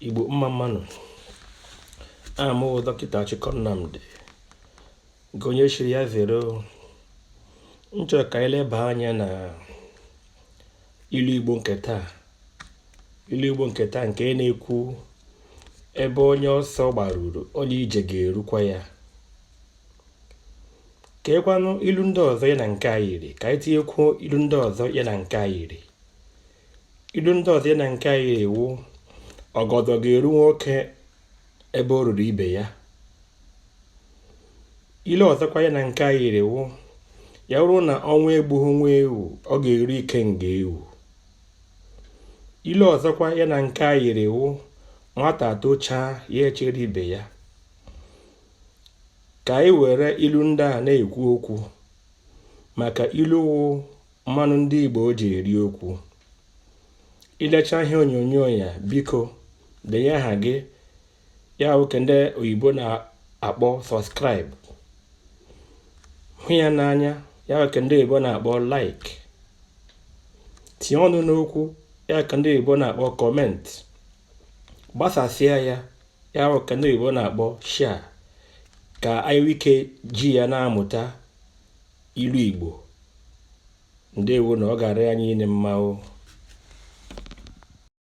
Igbo mma mma nụ. Aha m wụ Dọkịta Achịkọ Nnamdi nke onye chiri ya zere. M chọrọ ka anyị leba anya na ilu Igbo nke taa. Ilu Igbo nke taa nke na-ekwu ebe onye ọsọ gbaruru, onye ije ga-erukwa ya. Keekwanụ ilu ndị ọzọ ya na nke a yiri, ka anyị tinyekwuo ilu ndị ọzọ ya na nke a yiri. Ilu ndị ọzọ ya na nke a yiri wụ ọgọdọ ga-eru nwoke ebe o ruru ibe ya. Ilu ọzọkwa ya na nke a yiri wụ ya wụrụ na ọnwụ egbughị nwa ewu, ọ ga-eru ikenga ewu. Ilu ọzọkwa ya na nke a yiri wụ nwata tochaa ya echere ibe ya. Ka anyị were ilu ndị a na-ekwu okwu maka ilu wụ mmanụ ndị Igbo ji eri okwu. I lechaa ihe onyonyo ya, biko denye aha gị, ya wụ nke ndị oyibo na-akpọ subscribe. Hụ ya n'anya, ya wụ nke ndị oyibo na-akpọ like. Tinye ọnụ n'okwu, ya ka ndị oyibo na-akpọ comment. Gbasasịa ya, ya wụ nke ndị oyibo na-akpọ share, ka anyị nwee ike ji ya na-amụta ilu Igbo. Ndewo na ọ ga-arị anyị niile mma o.